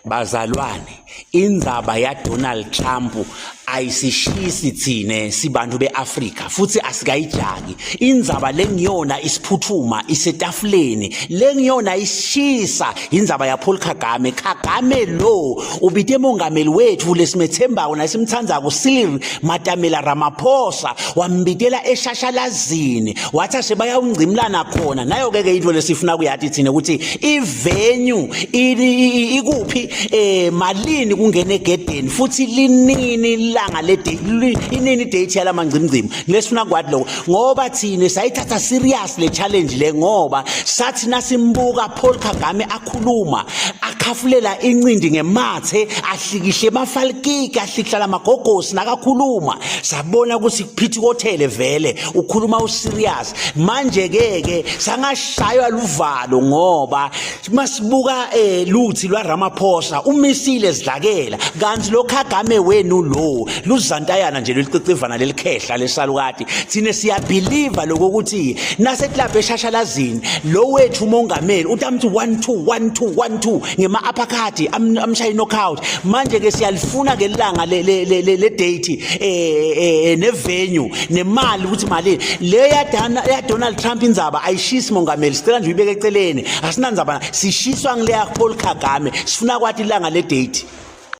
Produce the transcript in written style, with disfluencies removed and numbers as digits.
Bazalwane, indzaba yaDonald Trump ayisishisi thine sibantu beAfrika futhi asikayijaki. Indzaba lengiyona isiphuthuma isetafuleni, lengiyona isishisa indzaba yaPaul Kagame. Kagame lo ubite mongameli wethu lesimethembako nasimthandzako Cyril Matamela Ramaphosa wambitela eshashalazini wathi ase bayawungcimlana khona. Nayo ke ke into lesifuna kuyati thina ukuthi ivenue ikuphi eh malini kungena egedeni futhi linini ilanga le inini date yalamangcimngcimu lesifuna kwati lokho ngoba thina sayithatha serious le challenge le ngoba sathi nasimbuka Paul Kagame akhuluma akhafulela incindi ngemathe ahlikihle emafalikiki ahlikihla lamagogosi nakakhuluma sabona ukuthi kuphithi kothele vele ukhuluma userious manje ke ke sangashaywa luvalo ngoba masibuka eh luthi lwa Ramaphosa umisile zidlakela kanti lo Kagame wenu lo luzantayana nje lelicicivana lelikhehla lesalukati thina siyabelieve lokuthi naseklabhu eshashalazini lo wethu umongameli utamthi 1 2 1 2 1 2 ngema uppercut amshaye knockout manje ke siyalifuna ke ilanga le le le date eh, eh, eh ne venue nemali ukuthi malini le ya Donald Trump indzaba ayishisi mongameli sicela nje uyibeke eceleni asinandzaba sishiswa ngileya Paul Kagame sifuna kwathi ilanga le date.